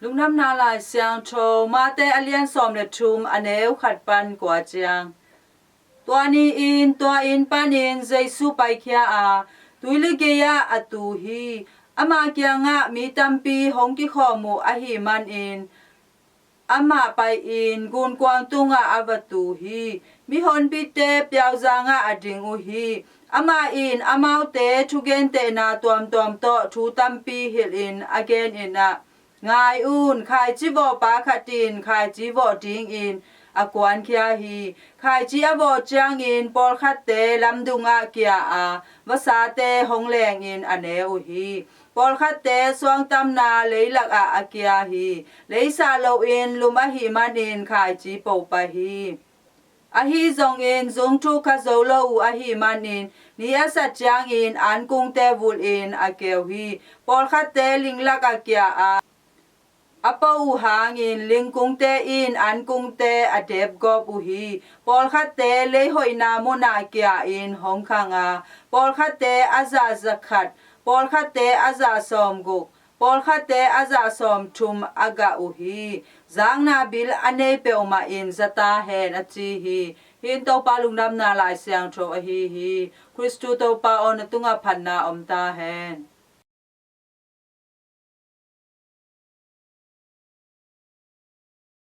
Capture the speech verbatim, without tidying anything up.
Lungdamna Lai Siangtho, Mate a lian sawm le thum, a neu khat pan kua ciang. Tua ni-in tua inn panin Jesu paikhia a, tuili gei-ah a tu hi. Ama kiangah mi tampi hong kikhawm uh ahih manin amah pai-in gunkuang tungah a va tu hi. Mihonpite piauzangah a ding uh hi. Amah in amaute thugentehna tuamtuam tawh thu tampi hilhin a genin ah, ngai un, khaici vawhpa khat in khaici vawh dingin a kuankhia hi. Khaici a vawh ciangin pawlkhatte lamdungah kia a, vasate hong lengin a ne uh hi. Pawlkhatte suangtamna leilakah a kia hi. Lei sah loin lum ahih manin khaici po pah hi. Ahi zongin zungthuk kha zo lo uh ahih manin ni a sat ciangin ankungte vulhin a keu hi. Pawlkhatte linglakah kia a, a po uh hangin lingkungte in ankungte a depgawp uh hi. Pawlkhatte leihoihna munah kia-in hong khang a, pawlkhatte a zah za khat, pawlkhatte a zah sawm guk, pawlkhatte a zah sawm thum a gah uh hi. Zakna bil a nei peuhmah in za ta hen, a ci hi. Hih in Topa Lungdamna Lai Siangtho ahi hi. Khristu Topa aw, na tungah phatna om ta hen.